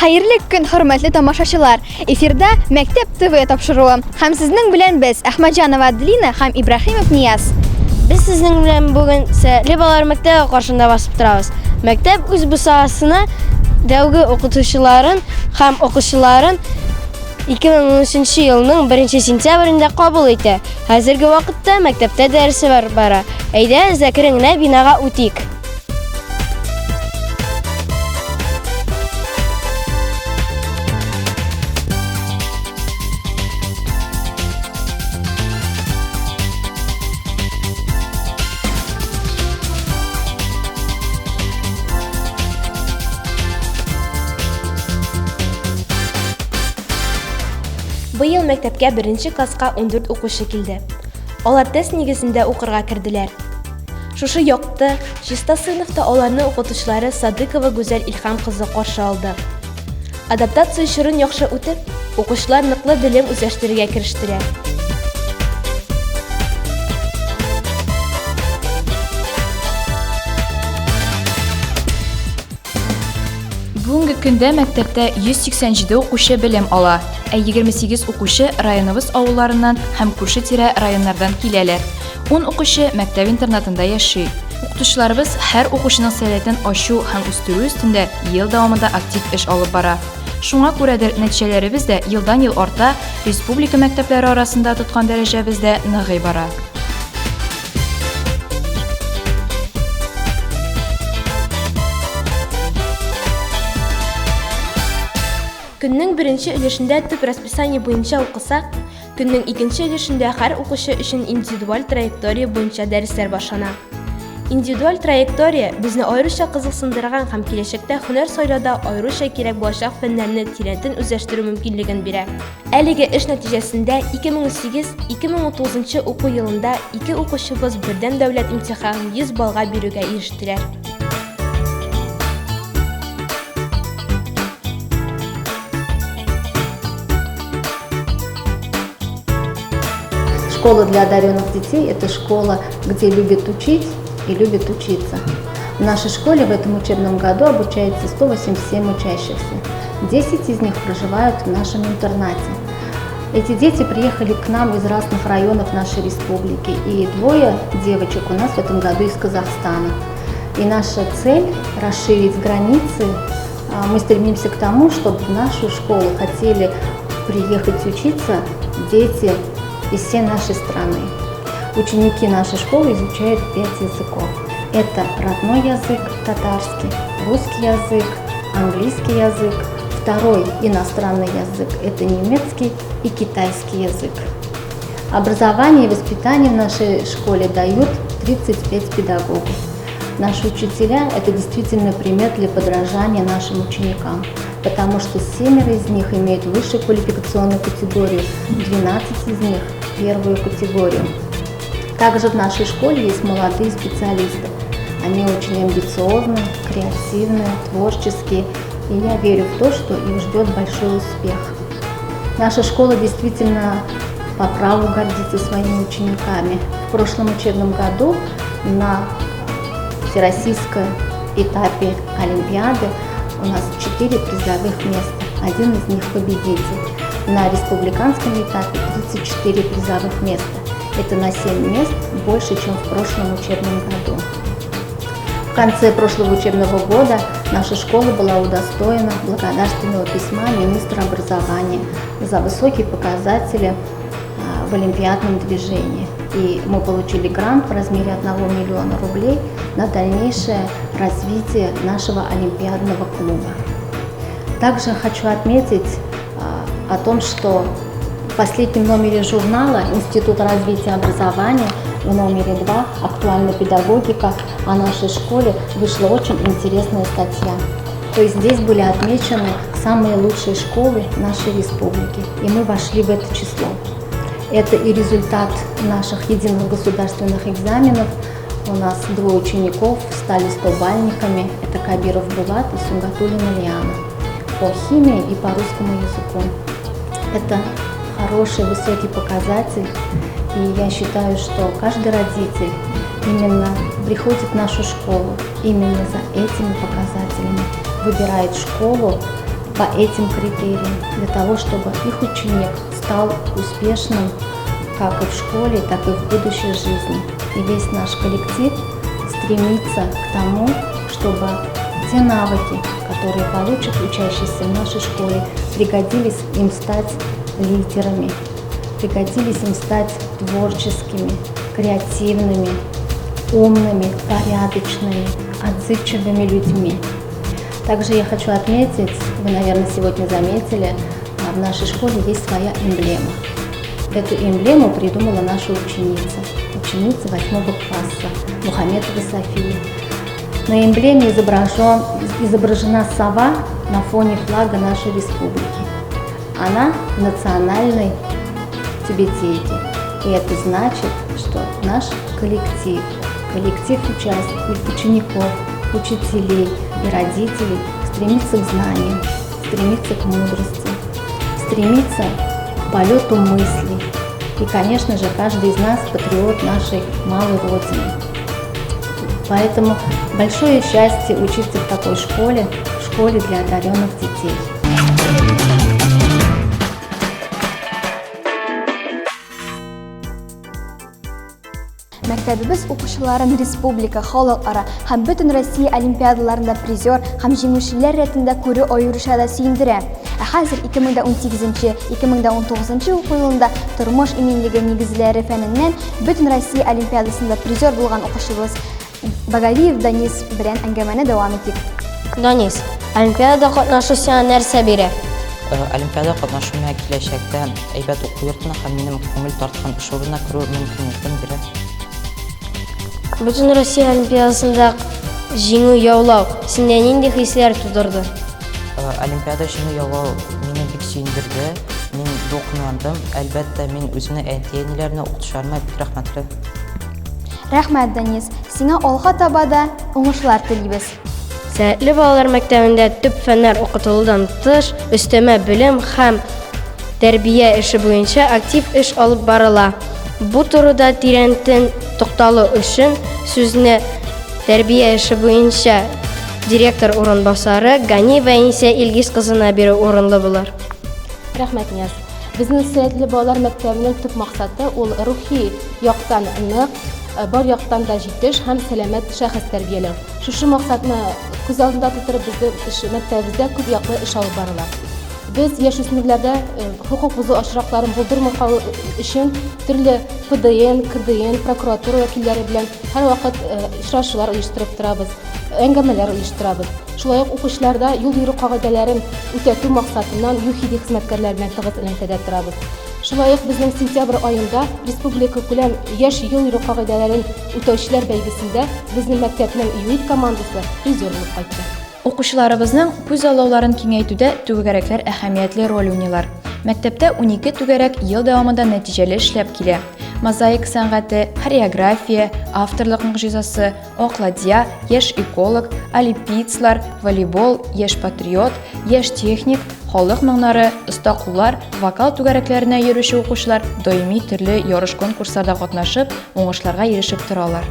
Хәерле көн, хөрмәтле тамашачылар! Эфирда Мәктәп ТВ тапшыруы. Һәм сезнең белән без, Әхмәтҗанова Аделина һәм Ибрахимов Нияз. Без сезнең белән бүген Сәләтле балалар мәктәбе каршында басып торабыз. Мәктәп үз бусагасына дәүге укытучыларын һәм укучыларын 2013 елның 1 сентябрендә кабул итә. Хәзерге вакытта мәктәптә дәресләр бара. Әйдәгез, әкрен генә бинага үтик. Быел мәктәпкә беренче класска 14 укучы килде. Алар тест нигезендә укырга керделәр. Шушы якты, чиста сыйныфта аларны укытучылары Садыкова Гүзәл Илһам кызы каршы алды. Адаптация чорын яхшы үтеп, укучылар ныклы белем үзләштерергә керештеләр. Бүгенге көндә мәктәптә 187 укучы белем ала, ә 28 укучы районыбыз авылларыннан һәм күрше-тирә районнардан киләләр. 10 укучы мәктәп-интернатында яши. Укытучыларыбыз һәр укучының сәләтен ачу һәм үстерү өстендә ел дәвамында актив эш алып бара. Шуңа күрәдер нәтиҗәләребез дә елдан-ел арта, республика мәктәпләре арасында тоткан дәрәҗәбез дә ныгый бара. Көннең беренче өлешендә төп расписание буенча укысак, көннең икенче өлешендә һәр укучы өчен индивидуаль траектория буенча дәресләр башлана. Индивидуаль траектория безне аеруча кызыксындырган һәм киләчәктә һөнәр сайлауда аеруча кирәк булачак фәннәрне тирәнтен үзләштерү мөмкинлеген бирә. Әлеге эш нәтиҗәсендә 2008-2019 уку елында ике укучыбыз бердәм дәүләт имтиханын 100 баллга бирүгә ирештеләр. Школа для одаренных детей – это школа, где любят учить и любят учиться. В нашей школе в этом учебном году обучается 187 учащихся. 10 из них проживают в нашем интернате. Эти дети приехали к нам из разных районов нашей республики, и двое девочек у нас в этом году из Казахстана. И наша цель – расширить границы. Мы стремимся к тому, чтобы в нашу школу хотели приехать учиться дети из всей нашей страны. Ученики нашей школы изучают 5 языков. Это родной язык татарский, русский язык, английский язык, второй иностранный язык – это немецкий и китайский язык. Образование и воспитание в нашей школе дают 35 педагогов. Наши учителя – это действительно пример для подражания нашим ученикам, потому что 7 из них имеют высшую квалификационную категорию, 12 из них – первую категорию. Также в нашей школе есть молодые специалисты. Они очень амбициозны, креативны, творческие, и я верю в то, что их ждет большой успех. Наша школа действительно по праву гордится своими учениками. В прошлом учебном году на всероссийском этапе Олимпиады у нас 4 призовых места, один из них победитель. На республиканском этапе 34 призовых места. Это на 7 мест больше, чем в прошлом учебном году. В конце прошлого учебного года наша школа была удостоена благодарственного письма министра образования за высокие показатели в олимпиадном движении. И мы получили грант в размере 1 миллиона рублей на дальнейшее развитие нашего олимпиадного клуба. Также хочу отметить о том, что в последнем номере журнала Института развития образования в номере 2 «Актуальная педагогика» о нашей школе вышла очень интересная статья. То есть здесь были отмечены самые лучшие школы нашей республики, и мы вошли в это число. Это и результат наших единых государственных экзаменов. У нас 2 учеников стали 100-бальниками. Это Кабиров Булат и Сунгатуллина Лиана по химии и по русскому языку. Это хороший, высокий показатель. И я считаю, что каждый родитель именно приходит в нашу школу именно за этими показателями, выбирает школу по этим критериям, для того, чтобы их ученик стал успешным как и в школе, так и в будущей жизни. И весь наш коллектив стремится к тому, чтобы те навыки, которые получат учащиеся в нашей школе, пригодились им стать лидерами, пригодились им стать творческими, креативными, умными, порядочными, отзывчивыми людьми. Также я хочу отметить, вы, наверное, сегодня заметили, в нашей школе есть своя эмблема. Эту эмблему придумала наша ученица, ученица 8 класса Мухаметова София. На эмблеме изображена сова на фоне флага нашей республики. Она в национальной тюбетейке. И это значит, что наш коллектив, коллектив учеников, учителей и родителей стремится к знаниям, стремится к мудрости, стремится к полету мыслей. И, конечно же, каждый из нас патриот нашей малой Родины. Поэтому большое счастье учиться в такой школе, в школе для одаренных детей. Мәктәбебез укучыларын республика, халыкара һәм бөтен Россия олимпиадаларында призер һәм җиңүчеләр рәтендә күрү аеруча да сөендерә. Ә хәзер 2018-2019 уку елында тормыш иминлеге нигезләре фәненнән бөтен Россия олимпиадасында призер булган укучыбыз Багалиев Данис белән әңгәмәне дәвам итик. Данис, олимпиадада катнашу сиңа нәрсә бирә? Олимпиада катнашу миңа киләчәктә әйбәт уку йортына һәм минем күңел тарткан эш урынына керү мөмкинлеген бирә. Бөтен Россия олимпиадасында җиңү яулау синдә нинди хисләр тудырды? Олимпиада җиңү яулау мине бик сөендерде. Мин дулкынландым. Әлбәттә, мин үземнең әти-әниләремә, укытучыларыма бик рәхмәтле. Рәхмәт, Данис. Сиңа алга таба да уңышлар телибез. Сәләтле балалар мәктәбендә төп фәннәр укытылудан тыш, өстәмә белем һәм тәрбия эше буенча актив эш алып барыла. Бу турыда тирәнтен тукталу өчен сүзне тәрбия эше буенча директор урынбасары Ганиева Әнисә Илгиз кызына бирү урынлы булыр. Рәхмәт, Нияз. Безнең Сәләтле балалар мәктәбенең төп максаты ул рухи яктан нык, бар яктан да җитеш һәм сәламәт шәхес тәрбияләү. Шушы максатны күз алдында тотырып, безнең эш мәктәбебездә күп яклы эш алып барыла. Без яшүсмерләрдә хокук бозу очракларын булдырмау калу өчен төрле ПДН, КДН, прокуратура вәкилләре белән һәрвакыт очрашулар оештырып торабыз, әңгәмәләр оештырабыз. Шулай ук укучыларда юл йөрү кагыйдәләрен үтәтү максатыннан ЮХИДИ хезмәткәрләре белән тыгыз элемтәдә торабыз. Шулай ук безнең сентябрь аенда республика күләм яшь юл йөрү кагыйдәләрен үтәүчеләр бәйгесендә безнең мәктәпнең ЮИД командасы призер булып кайтты. Укучыларыбызның күз аллауларын киңәйтүдә түгәрәкләр әһәмиятле роль уйныйлар. Мәктәптә 12 түгәрәк ел дәвамында нәтиҗәле эшләп килә. Мозаика сәнгате, хореография, авторлык могҗизасы, Ак ладья, яшь эколог, олимпиецлар, волейбол, яшь патриот, яшь техник, халык моңнары, оста куллар, вокал түгәрәкләренә йөрүче укучылар даими төрле ярыш-конкурсларда катнашып, уңышларга ирешеп торалар.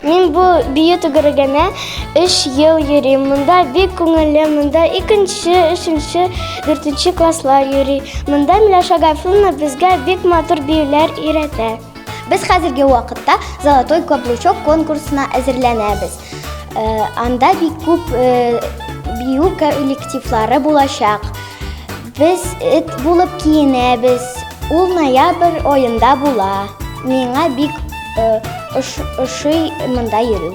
Мин бу бию түгәрәгенә Өч ел йөрим. Монда бик күңелле. Монда икенче, өченче, дүртенче класслар йөри. Монда Миләүшә Гафулловна безгә бик матур биюләр өйрәтә. Без хәзерге вакытта Золотой каблучок конкурсына әзерләнәбез. Э, анда бик күп э, бию коллективлары булачак. Без эт булып киенәбез. Ул ноябрь аенда була. Миңа бик э, ошый монда йөрү.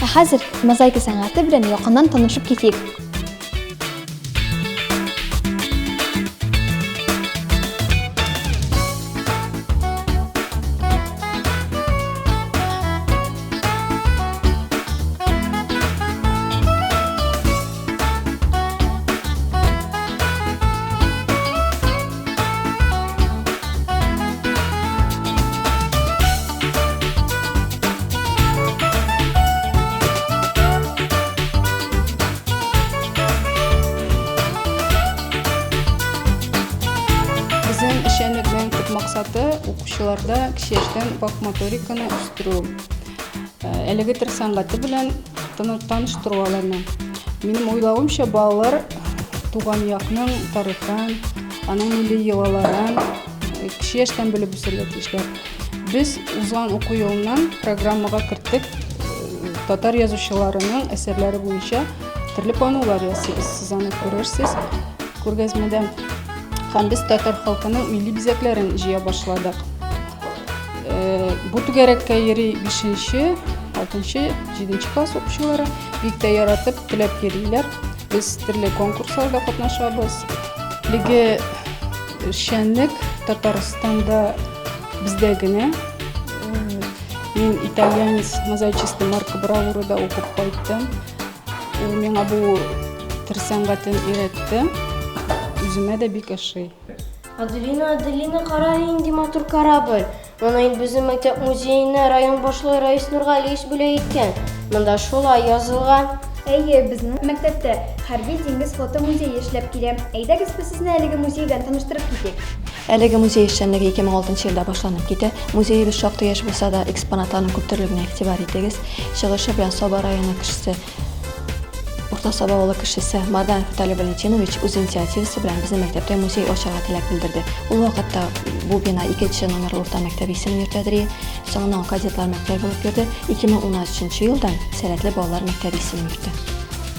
Ә хәзер мозаика сәнгате белән якыннан танышып китик. Безнең эшчәнлекнең төп максаты укучыларда кече яшьтән вак моториканы үстерү. Э, әлеге төр сәнгате белән таныштыру аларны. Минем уйлавымча, балалар туган якның тарихын, аның милли йолаларын кече яшьтән белеп үсәргә тиешләр. Без узган уку елыннан программага керттек татар язучыларының әсәрләре буенча төрле панолар ясыйбыз. Сез аны күрерсез күргәзмәдә. Һәм без татар халкының милли бизәкләрен җыя башладык. Бу түгәрәккә йөри 5-нче, 6-нчы, 7-нче класс укучылары. Бик тә яратып, теләп йөриләр. Без төрле конкурсларда катнашабыз. Әлеге эшчәнлек Татарстанда бездә генә. Мин итальянец мозаичисты Марко Бравурада укып кайттым. Ул миңа бу төр сәнгатен өйрәтте. Үземә дә бик ошый. Аделина, Аделина, кара нинди матур корабль. Моны инде безнең мәктәп музеена район башлыгы Раис Нургалиевич бүләк иткән. Монда шулай язылган. Әйе, безнең мәктәптә Хәрби диңгез флоты музее эшләп килә. Әйдәгез, без сезне әлеге музей белән таныштырып китик. Әлеге музей эшчәнлеге 2006 елда башланып китә. Музеебез шактый яшь булса да, экспонатларның күптөрлелегенә игътибар итегез. Чыгышы белән Саба районы кешесе Урта Саба авылы кешесе Марданов Виталий Валентинович үз инициативасы белән безнең мәктәптә музей ачарга теләк белдерде. Ул вакытта бу бина икенче номерлы урта мәктәп исемен йөртәдер иде. Соңыннан кадетлар мәктәбе булып йөрде. 2013 елдан Сәләтле балалар мәктәбе исемен йөртә.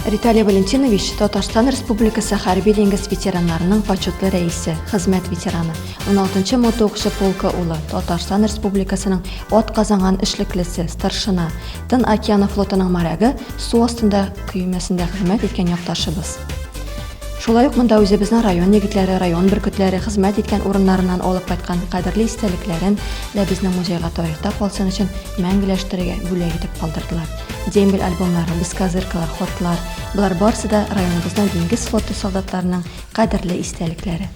Виталий Валентинович Татарстан Республикасы хәрби диңгез ветераннарының почетлы рәисе, хезмәт ветераны, 16 нчы мотоукчы полкы улы, Татарстан Республикасының атказанган эшлеклесе, старшина, Тын океаны флотының морягы, су астында көймәсендә хезмәт иткән якташыбыз. Шулай ук монда үзебезнең район егетләре, район бөркетләре хезмәт иткән урыннарыннан алып кайткан кадерле истәлекләрен дә безнең музейга тарихта калсын өчен мәңгеләштерергә бүләк итеп калдырдылар. Дембель альбомнары, бескозыркалар, хатлар, болар барысы да районыбызның диңгез флоты солдатларының кадерле истәлекләре.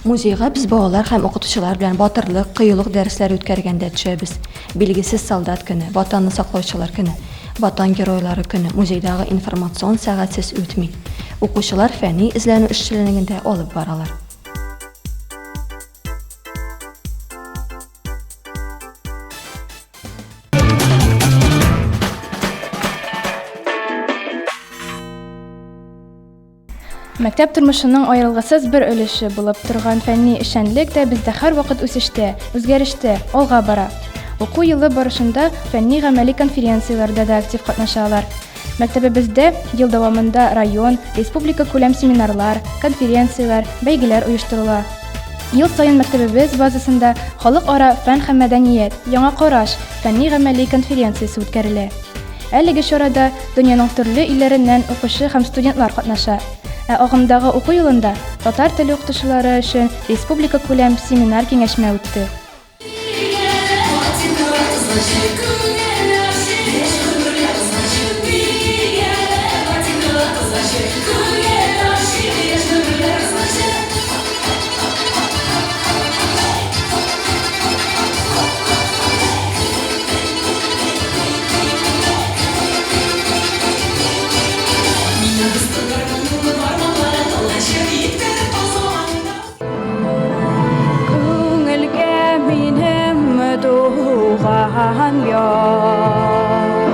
Музейга без балалар һәм укытучылар белән батырлык, кыюлык дәресләре үткәргәндә төшәбез. Билгесез солдат көне, Ватанны саклаучылар көне, Ватан геройлары көне музейдагы информацион сәгатьсез үтми. Укучылар фәнни эзләнү эшчәнлеген дә алып баралар. Мәктәп тормышының аерылгысыз бер өлеше булып торган фәнни эшчәнлек тә бездә һәрвакыт үсештә, үзгәрештә, алга бара. Уку елы барышында фәнни-гамәли конференцияләрдә дә актив катнаша алар. Мәктәбебездә ел дәвамында район, республика күләм семинарлар, конференцияләр, бәйгеләр оештырыла. Ел саен мәктәбебез базасында Халыкара фән һәм мәдәният, яңа караш фәнни-гамәли конференциясе үткәрелә. Әлеге чарада дөньяның төрле илләреннән укучы һәм студентлар катнаша. Ә агымдагы уку елында татар теле укытучылары өчен республикакүләм семинар-киңәшмә үтте. Күңелгә минем туган як,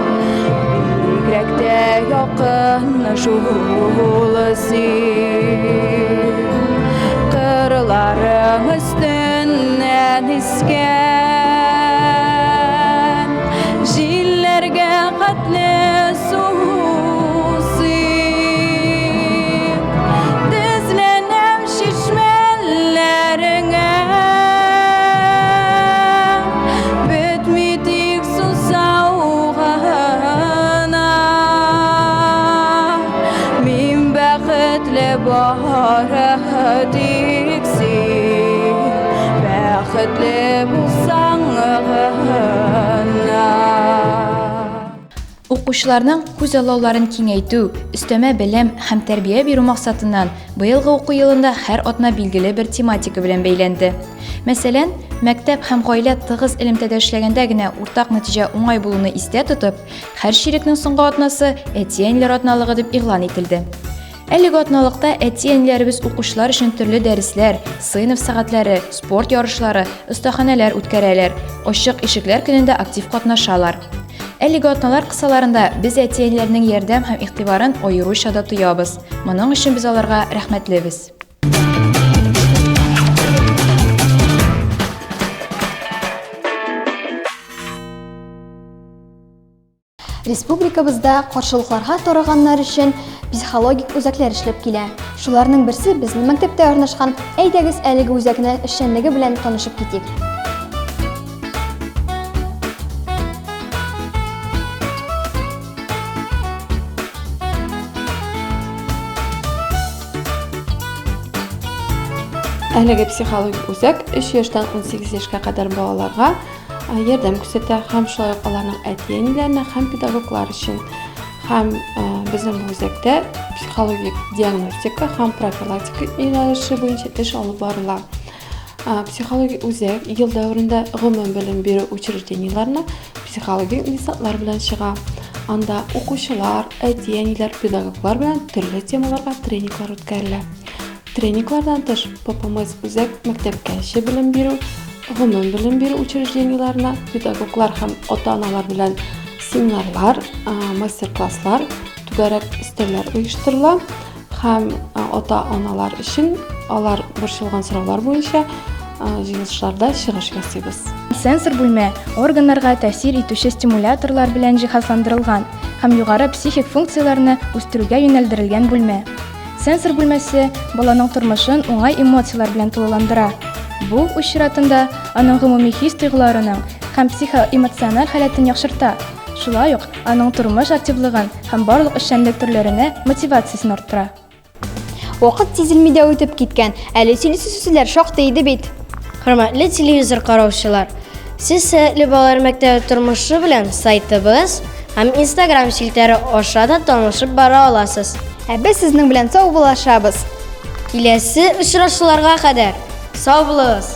Бигрәк тә якын шул син. Кырларың өстеннән искән Җилләргә хәтле сусыйм. Тезләнәм чишмәләреңә, Бетми тик сусау гына. Мин бәхетле бары тик син Бәхетле булсаң гына. Укучыларның күзаллауларын киңәйтү, өстәмә белем һәм тәрбия бирү максатыннан быелгы уку елында һәр атна билгеле бер тематика белән бәйләнде. Мәсәлән, мәктәп һәм гаилә тыгыз элемтәдә эшләгәндә генә уртак нәтиҗә уңай булуны истә тотып, һәр чирекнең соңгы атнасы әти-әниләр атналыгы дип игълан ителде. Әлеге атналыкта әти-әниләребез укучылар өчен төрле дәресләр, сыйныф сәгатьләре, спорт ярышлары, остаханәләр үткәрәләр, ачык ишекләр көнендә актив катнашалар. Әлеге атналар кысаларында без әти-әниләрнең ярдәм һәм игътибарын аеруча да тоябыз. Моның өчен без аларга рәхмәтлебез. Республикабызда каршылыкларга тарыганнар өчен психологик үзәкләр эшләп килә. Шуларның берсе безнең мәктәптә урнашкан. Әйдәгез әлеге үзәкне эшчәнлеге белән танышып китик. Әлеге психологик үзәк 3 яшьтән 18 яшькә кадәр балаларга ярдәм күрсәтә һәм шулай ук аларның әти-әниләренә һәм педагоглар өчен. Һәм безнең бу үзәктә психологик диагностика һәм профилактика юнәлеше буенча эш алып барыла. Психологик үзәк ел дәверендә гомум белем бирү учреждениеләренә психологик десантлар белән чыга. Анда укучылар, әти-әниләр, педагоглар белән төрле темаларга тренинглар үткәрелә. Тренинглардан тыш, ППМС үзәк мәктәпкәчә белем бирү, гомум белем бирү учреждениеләренә педагоглар һәм ата-аналар белән семинарлар, мастер-класслар, түгәрәк өстәлләр оештырыла. Һәм ата-аналар өчен алар борчылган сораулар буенча җыелышларда чыгыш ясыйбыз. Сенсор бүлмә органнарга тәэсир итүче стимуляторлар белән җиһазландырылган һәм югары психик функцияләрне үстерүгә юнәлдерелгән бүлмә. Сенсор бүлмәсе баланың тормышын уңай эмоцияләр белән тулыландыра. Бу, үз чиратында, аның гомуми хис-тойгыларының һәм психоэмоциональ халәтен яхшырта, Шулай ук аның тормыш активлыгын һәм барлык эшчәнлек төрләренә мотивациясен арттыра. Вакыт сизелми дә үтеп киткән. Әле сөйлисе сүзләр шактый иде бит. Хөрмәтле телевизор караучылар, сез Сәләтле балалар мәктәбе тормышы белән сайтыбыз һәм Инстаграм челтәре аша да танышып бара аласыз. Ә без сезнең белән саубуллашабыз. Киләсе очрашуларга кадәр сау булыгыз!